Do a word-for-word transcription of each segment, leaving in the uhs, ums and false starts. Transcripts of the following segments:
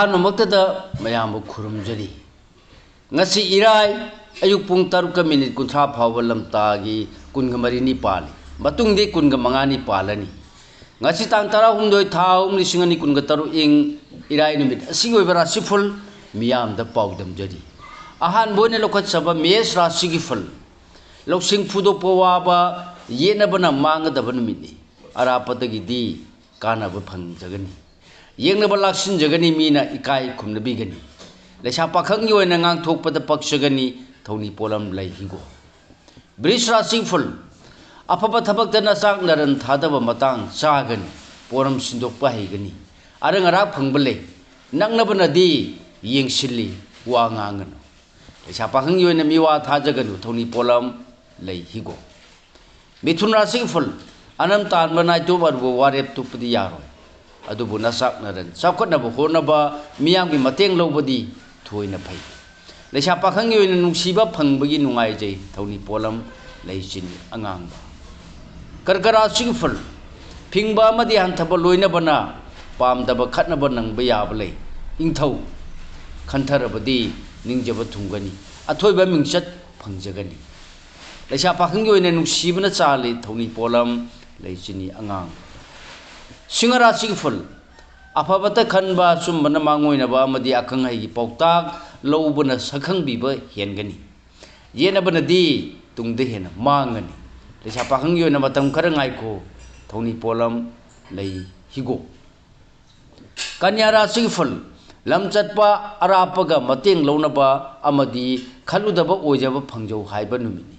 ꯑꯍꯥꯟꯕꯃꯛꯇꯗ ꯃꯌꯥꯝꯕꯨ ꯈꯨꯔꯨꯝꯖꯔꯤ꯫ ꯉꯁꯤ ꯏꯔꯥꯏ ꯑꯌꯨꯛ ꯄꯨꯡ ꯇꯔꯨꯛꯀ ꯃꯤꯅꯤꯠ ꯀꯨꯟꯊ꯭ꯔꯥ ꯐꯥꯎꯕ ꯂꯝꯇꯥꯒꯤ ꯀꯨꯟꯒ ꯃꯔꯤꯅꯤ ꯄꯥꯜꯂꯤ, ꯃꯇꯨꯡꯗꯤ ꯀꯨꯟꯒ ꯃꯉꯥꯅꯤ ꯄꯥꯜꯂꯅꯤ꯫ ꯉꯁꯤ ꯇꯥꯡ ꯇꯔꯥꯍꯨꯝꯗꯣꯏ, ꯊꯥ ꯑꯍꯨꯝ, ꯂꯤꯁꯤꯡ ꯑꯅꯤ ꯀꯨꯟꯒ ꯇꯔꯨꯛ, ꯏꯪ ꯏꯔꯥꯏ ꯅꯨꯃꯤꯠ ꯑꯁꯤꯒꯤ ꯑꯣꯏꯕ ꯔꯥꯁꯤꯐꯜ ꯃꯤꯌꯥꯝꯗ ꯄꯥꯎꯗꯝꯖꯔꯤ꯫ ꯑꯍꯥꯟꯕ ꯑꯣꯏꯅ ꯂꯧꯈꯠꯆꯕ ꯃꯦꯁ ꯔꯥꯁꯤꯒꯤ ꯐꯜ꯫ ꯂꯧꯁꯤꯡ ꯐꯨꯗꯣꯛꯄ ꯋꯥꯕ, ꯌꯦꯠꯅꯕꯅ ꯃꯥꯡꯒꯗꯕ ꯅꯨꯃꯤꯠꯅꯤ꯫ ꯑꯔꯥꯞꯄꯗꯒꯤꯗꯤ ꯀꯥꯟꯅꯕ ꯐꯪꯖꯒꯅꯤ꯫ ꯌꯦꯡꯅꯕ ꯂꯥꯛꯁꯤꯟꯖꯒꯅꯤ, ꯃꯤꯅ ꯏꯀꯥꯏ ꯈꯨꯝꯅꯕꯤꯒꯅꯤ꯫ ꯂꯩꯁꯥ ꯄꯥꯈꯪꯒꯤ ꯑꯣꯏꯅ ꯉꯥꯡꯊꯣꯛꯄꯗ ꯄꯛꯆꯒꯅꯤ, ꯊꯧꯅꯤ ꯄꯣꯠꯂꯝ ꯂꯩ ꯍꯤꯒꯣꯛ꯫ ꯕ꯭ꯔꯤꯖ ꯔꯥꯁꯤ ꯐꯨꯜ꯫ ꯑꯐꯕ ꯊꯕꯛꯇ ꯅꯆꯥꯛ ꯅꯔꯟ ꯊꯥꯗꯕ ꯃꯇꯥꯡ ꯆꯥꯒꯅꯤ, ꯄꯣꯔꯝ ꯁꯤꯟꯗꯣꯛꯄ ꯍꯩꯒꯅꯤ꯫ ꯑꯔꯪ ꯑꯔꯥꯛ ꯐꯪꯕ ꯂꯩ, ꯅꯛꯅꯕꯅꯗꯤ ꯌꯦꯡꯁꯤꯜꯂꯤ, ꯋꯥ ꯉꯥꯡꯒꯅꯨ꯫ ꯂꯩꯁꯥ ꯄꯥꯈꯪꯒꯤ ꯑꯣꯏꯅ ꯃꯤꯋꯥ ꯊꯥꯖꯒꯅꯨ, ꯊꯧꯅꯤ ꯄꯣꯠꯂꯝ ꯂꯩ ꯍꯤꯒꯣꯛ꯫ ꯃꯤꯊꯨꯟ ꯔꯥꯁꯤꯒꯤ ꯐꯨꯜ꯫ ꯑꯅꯝ ꯇꯥꯟꯕ ꯅꯥꯏꯇꯣꯝ ꯑꯔꯨꯕ ꯋꯥꯔꯦꯞ ꯇꯨꯞꯄꯗꯤ ꯌꯥꯔꯣꯏ꯫ ꯑꯗꯨꯕꯨ ꯅꯆꯥꯛ ꯅꯔꯟ ꯆꯥꯎꯈꯠꯅꯕ ꯍꯣꯠꯅꯕ, ꯃꯤꯌꯥꯝꯒꯤ ꯃꯇꯦꯡ ꯂꯧꯕꯗꯤ ꯊꯣꯏꯅ ꯐꯩ꯫ ꯂꯩꯁꯥ ꯄꯥꯈꯪꯒꯤ ꯑꯣꯏꯅ ꯅꯨꯡꯁꯤꯕ ꯐꯪꯕꯒꯤ ꯅꯨꯡꯉꯥꯏꯖꯩ, ꯊꯧꯅꯤ ꯄꯣꯠꯂꯝ ꯂꯩ ꯆꯤꯅꯤ ꯑꯉꯥꯡꯕ꯫ ꯀꯔꯀ ꯔꯥꯁꯤꯒꯤ ꯐꯨꯜ꯫ ꯐꯤꯡꯕ ꯑꯃꯗꯤ ꯍꯟꯊꯕ ꯂꯣꯏꯅꯕꯅ ꯄꯥꯝꯗꯕ ꯈꯠꯅꯕ ꯅꯪꯕ ꯌꯥꯕ ꯂꯩ꯫ ꯏꯪꯊꯧ ꯈꯟꯊꯔꯕꯗꯤ ꯅꯤꯡꯖꯕ ꯊꯨꯡꯒꯅꯤ, ꯑꯊꯣꯏꯕ ꯃꯤꯡꯆꯠ ꯐꯪꯖꯒꯅꯤ꯫ ꯂꯩꯁꯥ ꯄꯥꯈꯪꯒꯤ ꯑꯣꯏꯅ ꯅꯨꯡꯁꯤꯕꯅ ꯆꯥꯜꯂꯤ, ꯊꯧꯅꯤ ꯄꯣꯠꯂꯝ ꯂꯩ ꯆꯤꯅꯤ ꯑꯉꯥꯡ꯫ ꯁꯤꯡꯍ ꯔꯥꯁꯤꯒꯤ ꯐꯨꯜ꯫ ꯑꯐꯕꯇ ꯈꯟꯕ ꯑꯆꯨꯝꯕꯅ ꯃꯥꯡꯑꯣꯏꯅꯕ ꯑꯃꯗꯤ ꯑꯈꯪ ꯑꯍꯩꯒꯤ ꯄꯥꯎꯇꯥꯛ ꯂꯧꯕꯅ ꯁꯛꯈꯪꯕꯤꯕ ꯍꯦꯟꯒꯅꯤ꯫ ꯌꯦꯠꯅꯕꯅꯗꯤ ꯇꯨꯡꯗ ꯍꯦꯟꯅ ꯃꯥꯡꯒꯅꯤ꯫ ꯂꯩꯁꯥ ꯄꯥꯈꯪꯒꯤ ꯑꯣꯏꯅ ꯃꯇꯝ ꯈꯔ ꯉꯥꯏꯈꯣ, ꯊꯧꯅꯤ ꯄꯣꯠꯂꯝ ꯂꯩ ꯍꯤꯒꯣꯛ꯫ ꯀꯟꯌꯥ ꯔꯥꯁꯤꯒꯤ ꯐꯨꯜ꯫ ꯂꯝ ꯆꯠꯄ ꯑꯔꯥꯞꯄꯒ ꯃꯇꯦꯡ ꯂꯧꯅꯕ ꯑꯃꯗꯤ ꯈꯜꯂꯨꯗꯕ ꯑꯣꯏꯖꯕ ꯐꯪꯖꯧ ꯍꯥꯏꯕ ꯅꯨꯃꯤꯠꯅꯤ꯫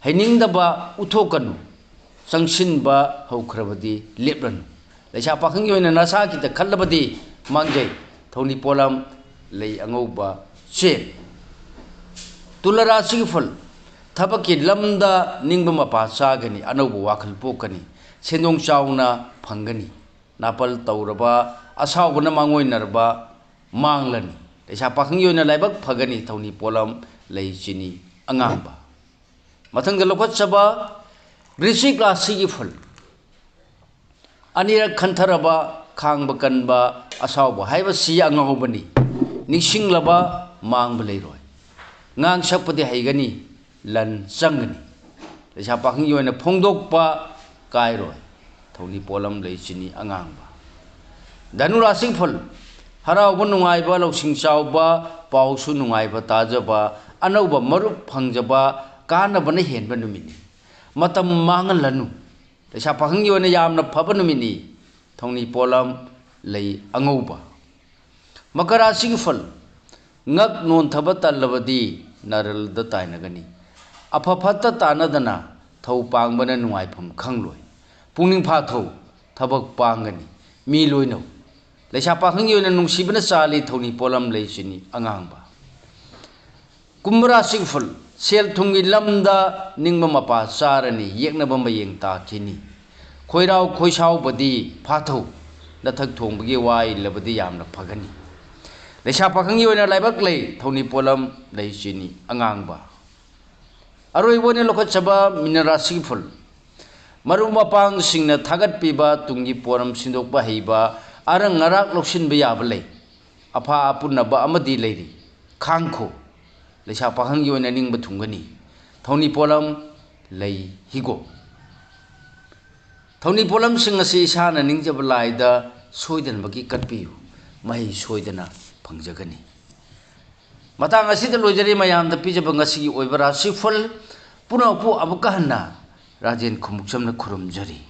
ꯍꯩꯅꯤꯡꯗꯕ ꯎꯠꯊꯣꯛꯀꯅꯨ, ꯆꯪꯁꯤꯟꯕ ꯍꯧꯈ꯭ꯔꯕꯗꯤ ꯂꯦꯞꯂꯅꯨ꯫ ꯂꯩꯁꯥ ꯄꯥꯈꯪꯒꯤ ꯑꯣꯏꯅ ꯅꯁꯥ ꯈꯤꯇ ꯈꯜꯂꯕꯗꯤ ꯃꯥꯡꯖꯩ, ꯊꯧꯅꯤ ꯄꯣꯠꯂꯝ ꯂꯩ ꯑꯉꯧꯕ ꯆꯦ꯫ ꯇꯨꯂ ꯔꯥꯁꯤꯒꯤ ꯐꯨꯜ꯫ ꯊꯕꯛꯀꯤ ꯂꯝꯗ ꯅꯤꯡꯕ ꯃꯄꯥ ꯆꯥꯒꯅꯤ, ꯑꯅꯧꯕ ꯋꯥꯈꯜ ꯄꯣꯛꯀꯅꯤ, ꯁꯦꯟꯗꯣꯡ ꯆꯥꯎꯅ ꯐꯪꯒꯅꯤ꯫ ꯅꯥꯄꯜ ꯇꯧꯔꯕ ꯑꯁꯥꯎꯕꯅ ꯃꯥꯡꯑꯣꯏꯅꯔꯕ ꯃꯥꯡꯂꯅꯤ꯫ ꯂꯩꯁꯥ ꯄꯥꯈꯪꯒꯤ ꯑꯣꯏꯅ ꯂꯥꯏꯕꯛ ꯐꯒꯅꯤ, ꯊꯧꯅꯤ ꯄꯣꯠꯂꯝ ꯂꯩ ꯆꯤꯅꯤ ꯑꯉꯥꯡꯕ꯫ ꯃꯊꯪꯗ ꯂꯧꯈꯠꯆꯕ ꯕ꯭ꯔꯤꯁꯤꯛ ꯔꯥꯁꯤꯒꯤ ꯐꯨꯜ꯫ ꯑꯅꯤꯔꯛ ꯈꯟꯊꯔꯕ ꯈꯥꯡꯕ ꯀꯟꯕ ꯑꯁꯥꯎꯕ ꯍꯥꯏꯕꯁꯤ ꯑꯉꯥꯎꯕꯅꯤ꯫ ꯅꯤꯡꯁꯤꯡꯂꯕ ꯃꯥꯡꯕ ꯂꯩꯔꯣꯏ꯫ ꯉꯥꯡ ꯁꯛꯄꯗꯤ ꯍꯩꯒꯅꯤ, ꯂꯟ ꯆꯪꯒꯅꯤ꯫ ꯂꯩꯁꯥ ꯄꯥꯈꯪꯒꯤ ꯑꯣꯏꯅ ꯐꯣꯡꯗꯣꯛꯄ ꯀꯥꯏꯔꯣꯏ꯫ ꯊꯧꯅꯤ ꯄꯣꯠꯂꯝ ꯂꯩ ꯆꯤꯅꯤ ꯑꯉꯥꯡꯕ꯫ ꯙꯅꯨ ꯔꯥꯁꯤꯐꯜ, ꯍꯔꯥꯎꯕ ꯅꯨꯡꯉꯥꯏꯕ, ꯂꯧꯁꯤꯡ ꯆꯥꯎꯕ, ꯄꯥꯎꯁꯨ ꯅꯨꯡꯉꯥꯏꯕ ꯇꯥꯖꯕ, ꯑꯅꯧꯕ ꯃꯔꯨꯞ ꯐꯪꯖꯕ, ꯀꯥꯟꯅꯕꯅ ꯍꯦꯟꯕ ꯅꯨꯃꯤꯠꯅꯤ꯫ ꯃꯇꯝ ꯃꯥꯡꯍꯜꯂꯅꯨ꯫ ꯂꯩꯁꯥ ꯄꯥꯈꯪꯒꯤ ꯑꯣꯏꯅ ꯌꯥꯝꯅ ꯐꯕ ꯅꯨꯃꯤꯠꯅꯤ꯫ ꯊꯧꯅꯤ ꯄꯣꯠꯂꯝ ꯂꯩ ꯑꯉꯧꯕ꯫ ꯃꯀꯔ ꯔꯥꯁꯤꯒꯤ ꯐꯜ, ꯉꯛ ꯅꯣꯟꯊꯕ ꯇꯜꯂꯕꯗꯤ ꯅꯔꯜꯗ ꯇꯥꯏꯅꯒꯅꯤ꯫ ꯑꯐ ꯐꯠꯇ ꯇꯥꯟꯅꯗꯅ ꯊꯧ ꯄꯥꯡꯕꯅ ꯅꯨꯡꯉꯥꯏꯐꯝ ꯈꯪꯂꯣꯏ꯫ ꯄꯨꯛꯅꯤꯡ ꯐꯥꯊꯧ, ꯊꯕꯛ ꯄꯥꯡꯒꯅꯤ꯫ ꯃꯤ ꯂꯣꯏꯅꯧ꯫ ꯂꯩꯁꯥ ꯄꯥꯈꯪꯒꯤ ꯑꯣꯏꯅ ꯅꯨꯡꯁꯤꯕꯅ ꯆꯥꯜꯂꯤ ꯊꯧꯅꯤ ꯄꯣꯠꯂꯝ ꯂꯩ ꯆꯤꯅꯤ ꯑꯉꯥꯡꯕ꯫ ꯀꯨꯝꯚ ꯔꯥꯁꯤꯒꯤ ꯐꯜ, ꯁꯦꯜ ꯊꯨꯝꯒꯤ ꯂꯝꯗ ꯅꯤꯡꯕ ꯃꯄꯥ ꯆꯥꯔꯅꯤ, ꯌꯦꯛꯅꯕ ꯃꯌꯦꯡ ꯇꯥꯈꯤꯅꯤ꯫ ꯈꯣꯏꯔꯥꯎ ꯈꯣꯏꯁꯥꯎꯕꯗꯤ ꯐꯥꯊꯧ, ꯅꯊꯛ ꯊꯣꯡꯕꯒꯤ ꯋꯥ ꯏꯜꯂꯕꯗꯤ ꯌꯥꯝꯅ ꯐꯒꯅꯤ꯫ ꯂꯩꯁꯥ ꯄꯥꯈꯪꯒꯤ ꯑꯣꯏꯅ ꯂꯥꯏꯕꯛ ꯂꯩ ꯊꯧꯅꯤ ꯄꯣꯠꯂꯝ ꯂꯩ ꯆꯤꯅꯤ ꯑꯉꯥꯡꯕ꯫ ꯑꯔꯣꯏꯕ ꯑꯣꯏꯅ ꯂꯧꯈꯠꯆꯕ ꯃꯤꯅ ꯔꯥꯁꯤꯒꯤ ꯐꯜ, ꯃꯔꯨꯞ ꯃꯄꯥꯡꯁꯤꯡꯅ ꯊꯥꯒꯠꯄꯤꯕ, ꯇꯨꯡꯒꯤ ꯄꯣꯠꯂꯝ ꯁꯤꯟꯗꯣꯛꯄ ꯍꯩꯕ, ꯑꯔꯪ ꯑꯔꯥꯛ ꯂꯧꯁꯤꯟꯕ ꯌꯥꯕ ꯂꯩ꯫ ꯑꯐꯥ ꯑꯄꯨꯟꯅꯕ ꯑꯃꯗꯤ ꯂꯩꯔꯤ꯫ ꯈꯥꯡꯈꯣ꯫ ꯂꯩꯁꯥ ꯄꯥꯈꯪꯒꯤ ꯑꯣꯏꯅ ꯅꯤꯡꯕ ꯊꯨꯡꯒꯅꯤ꯫ ꯊꯧꯅꯤ ꯄꯣꯠꯂꯝ ꯂꯩ ꯍꯤꯒꯣꯛ꯫ ꯊꯧꯅꯤ ꯄꯣꯠꯂꯝꯁꯤꯡ ꯑꯁꯤ ꯏꯁꯥꯅ ꯅꯤꯡꯖꯕ ꯂꯥꯏꯗ ꯁꯣꯏꯗꯅꯃꯛꯀꯤ ꯀꯠꯄꯤꯌꯨ꯫ ꯃꯍꯩ ꯁꯣꯏꯗꯅ ꯐꯪꯖꯒꯅꯤ꯫ ꯃꯇꯥꯡ ꯑꯁꯤꯗ ꯂꯣꯏꯖꯔꯦ ꯃꯌꯥꯝꯗ ꯄꯤꯖꯕ ꯉꯁꯤꯒꯤ ꯑꯣꯏꯕ ꯔꯥꯁꯤꯐꯜ ꯄꯨꯝꯅꯃꯛꯄꯨ ꯑꯃꯨꯛꯀ ꯍꯟꯅ ꯔꯥꯖꯦꯟ ꯈꯨꯃꯨꯛꯆꯝꯅ ꯈꯨꯔꯨꯝꯖꯔꯤ꯫